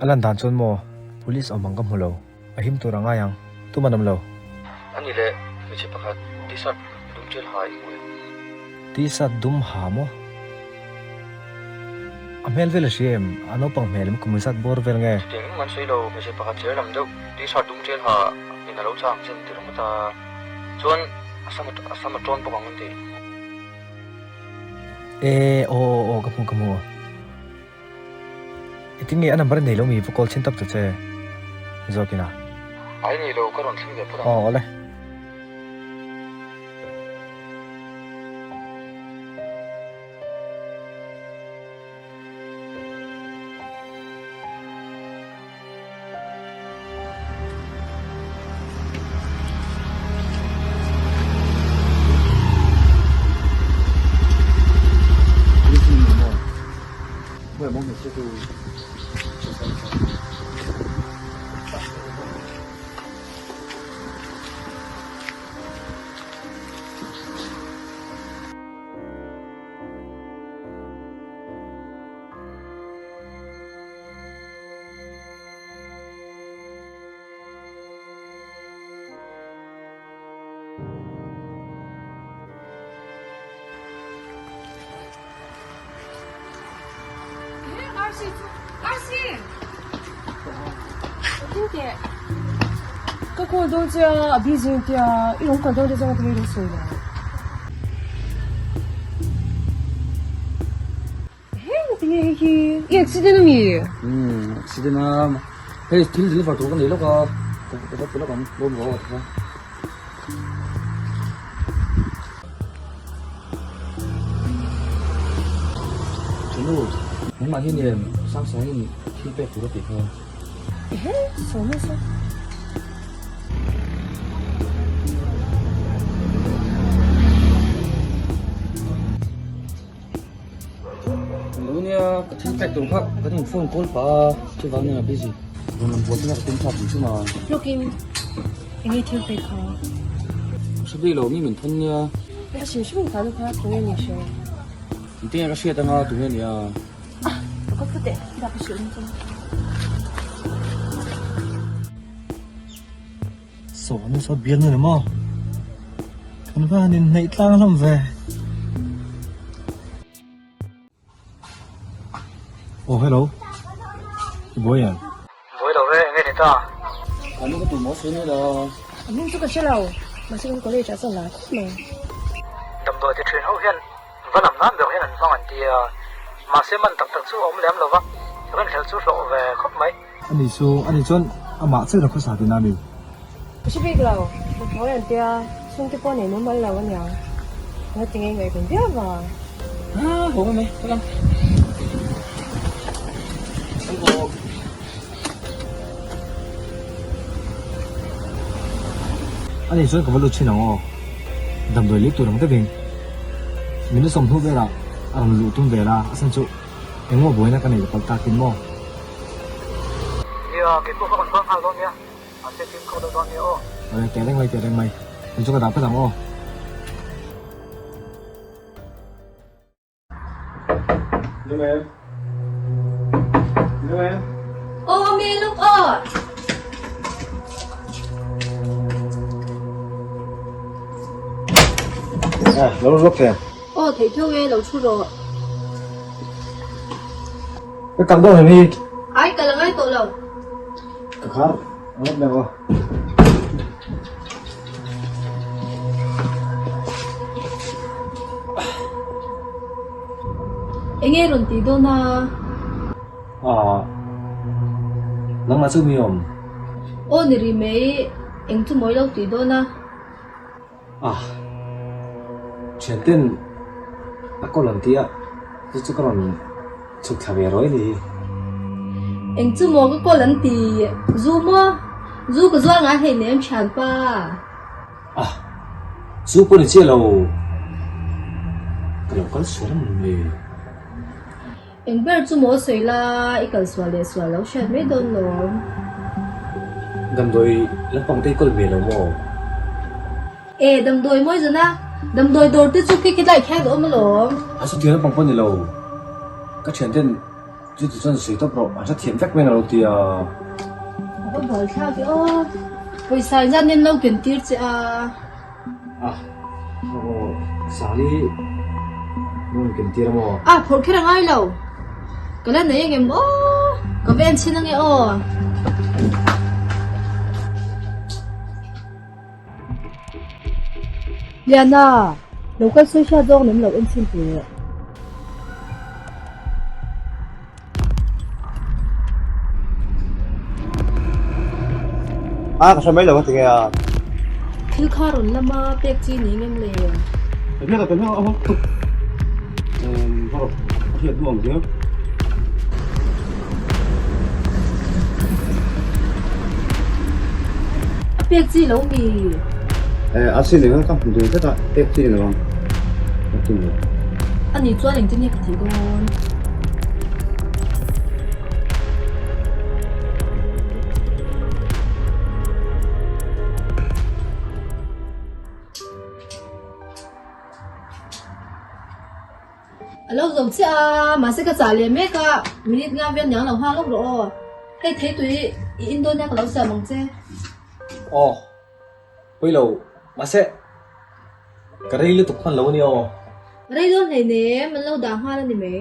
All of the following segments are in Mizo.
A lan dan chuan maw police awm ang ka hmu lo, a him tur a ngai ang, tum an awm lo. A ni leh, hmeichhe pakhat T-shirt dum ṭel ha i hmu em? T-shirt dum ha maw? A hmel vel a hria em? A naupang hmel em? Kum zat bawr vel nge? Chutiang engmah an sawi lo, hmeichhe pakhat cher lam deuh T-shirt dum ṭel ha in a lo chang chen ti ringawt a, chuan a sam a sam a ṭawn bawk ang an ti. E aw aw aw ka hmu ka hmu. Engtin nge a number a nei lo mi va call chhin tawp ta che zawkin a. Ai nei lo ka rawn thleng ve phawt ang. Aw awle. Ka call dawn che a, a busy ang tia, i rawn kal dawn te zawng ka rilru sawi lo. Heng tinge hei hi i accident ami? Umm accident a, hei thil deliver tur ka nei lawk a, ka va pe lawk ang, bawm rawh aw tikha. Chunu, nangmah hi nen Sangsangin thil pek tur a tih kha. Ehe, sawi nasa. Lo nia ka thil pek tur kha kan in phone call pah a chuvang nia busy rawn lam buai chuna ka tum thlak tih chuma. Lawkin enge thil pek kha? Ka hre bik lo mi min thawn nia. A hrim hrim kha nu kha tunge ni hre? Engtin nge ka hriat anga tunge nia? Ah ka kawt phawt eh dah ka hrilh ang chu. Saw nasa bial nu ni maw? Kan va han inhnaih tlang hlawm ve. Aw hello. I buai em? Buai lo ve, enge ni ta? Ka nu ka tu maw sawi ni lo. A hming chu ka hre lo, mahse kan college ah chuan la khawp mai. Damdawi ti thin ho hian va lam nan ber hian an hmang an ti a, mahse man tak tak chu a awm lem lo va, rinhlelh chu hlawh ve khawp mai. Ani chu, ani chuan amah chiah in a khawsa tihna a mi? Ka hre bik lo, nuthlawi an tia, chhungte pawh nei mumal lo aniang. Nga ti ngei ngaih kan viau va. Ah, haw mai mai, ka lang. Ani chuan ka va lut thin ang aw, damdawi lei tur ang deuhin minute 20 velah a rawn luh tum vel a, a chhan chu engmaw buaina ka nei la palh takin maw. Nia, keipawh ka rawn kal nghal dawn nia. Mahse fimkhur deuh dawn nia aw. Awle teh reng mai teh reng mai. Kan chu ka dah phawt ang aw. Nung em? Nung em? Aw ami luk aw. Ah, lo luk thei. Aw thei theuh e lo thu rawh. Ka kal dawn em hi? Ai kal angai tawh lo. Ka khar ngawt mai aw. Enge rawn tih dawn a? Ah, nangmah chu mi awm? Aw ni ri mai, eng chu mawi lo tih dawn a? Ah, thian ten a call an ti a, chu chu ka rawn chhuk thla ve ruai ni hi. Eng chu maw ka call an ti zu maw? Zu ka zuar ngai hei nem thian pa. Ah, zu pawh ni chiah lo, ka lo kal sual a mawn le. Eng ber chu maw sawi la, i kal sual leh sual lo hriat mai dawn lawm. Damdawi lampang te i kawl ve lo maw? E, damdawi mawi zan a, damdawi dawr te chu khi khi lai khian a awm alawm. A chutiang lampang pawh ni lo, ka thian ten. Chu ti chuan sawi tawp rawh, an hrethiam vek mai lo ti a. A va buai thlak e aw, pawisa in zan in lo ken tir che a. A, aw Sali rawn ken tir a maw? A, phawrh kher a ngai lo, ka la nei angem aw, ka va en chhin ange aw. Liana, lo kal sawi hriat zawng nem lo en chhin teh. A ka hre mai lo a ti nge a. Thil kha rawn lama pek chi ni ngem le. Ka hriat a ka hriat a hawk tuk. Umm ka hriat duh ang zel. A pek chi lo mi? Eh, a sin eng ka hmu dun tlat a, pek chi ni lo ang. Ka ti lo. A nih chuan engtin nge ka tih dawn? A lo zo chiah a, mahse ka chah leh mek a, minute nga vel niang lo nghal lawk rawh aw. Hei theitui i in dawn nia ka lo siam ang che. Aw, pawi lo, mahse ka rei lutuk hman lo a nia aw. Rei dawn hleinem, an lo dah nghal a ni mai.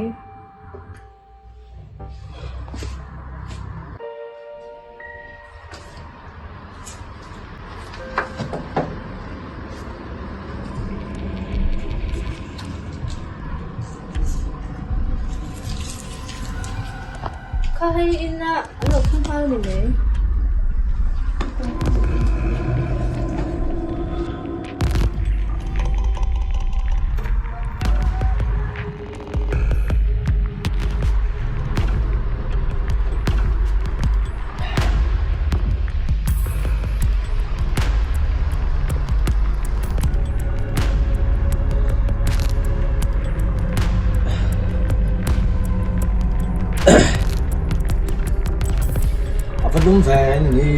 Kha hei in a an lo thun nghal a ni mai. A va lum ve a ni.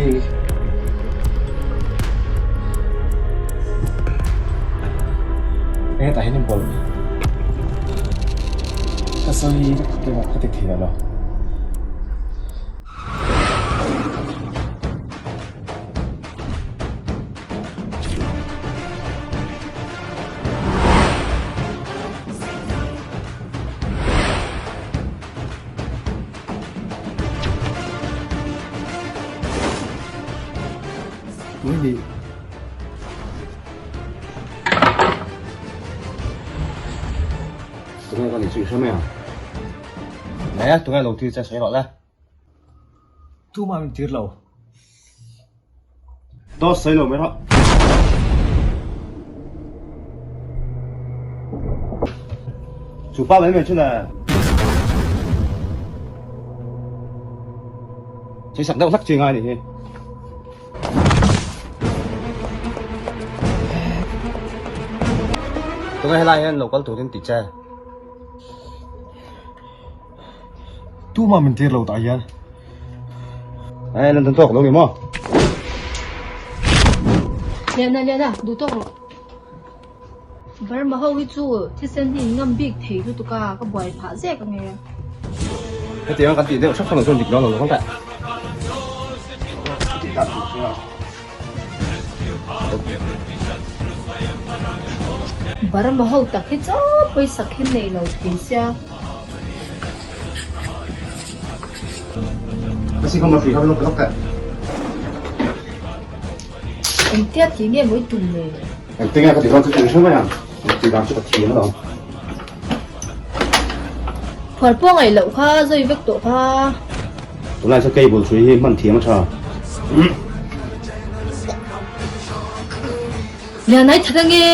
Enge tah hian in bawlh ka sawi te pawh ka ti thei lo. Tui ni. Tunge ka nih chu i hre mai ang. Mai a, tunge lo tir che sawi rawh le. Tumah min tir lo. Dawt sawi lo mai rawh. Chu pa mai mai chu le. Sawi sak deuh hlak chi ngai a nih hi. Tunge helai hian lo kal turin ti che. Tumah min tir lo tah hian. Ê, nan tawk lo ni maw? Liana, Liana, duh tawk rawh. Burma ho hi chu thisen hi in ngam bik thei lutuk a, ka buai phah zek ang e. Hetiang kan tih deuh hrep hrep ang chuan dik dawn lo lo teh. Burma ho tak hi chu pawisa khin nei lo thei sia. Ka si khawm a hri kha lawk lawk teh. Engtia tih nge mawi tum le? Engtin nge ka tih dawn chu tih hre mai ang. Tih dan chu ka thiam alawm. Phuar pawh ngaih loh kha zawi vek tawh kha. Tunlai chu cable hrui hi hman thiam a tha. Lianai that ange.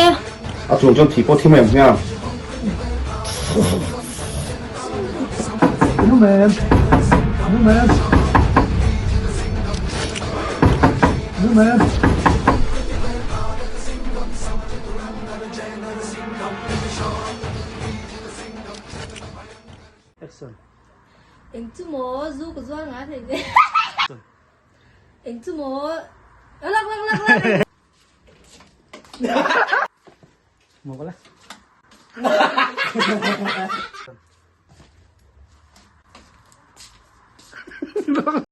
A chuan chuan thih pawh thi mai ang hmiang. Eng chu maw zu ka zuar ngai thei che. Eng chu maw lak lak lak lak.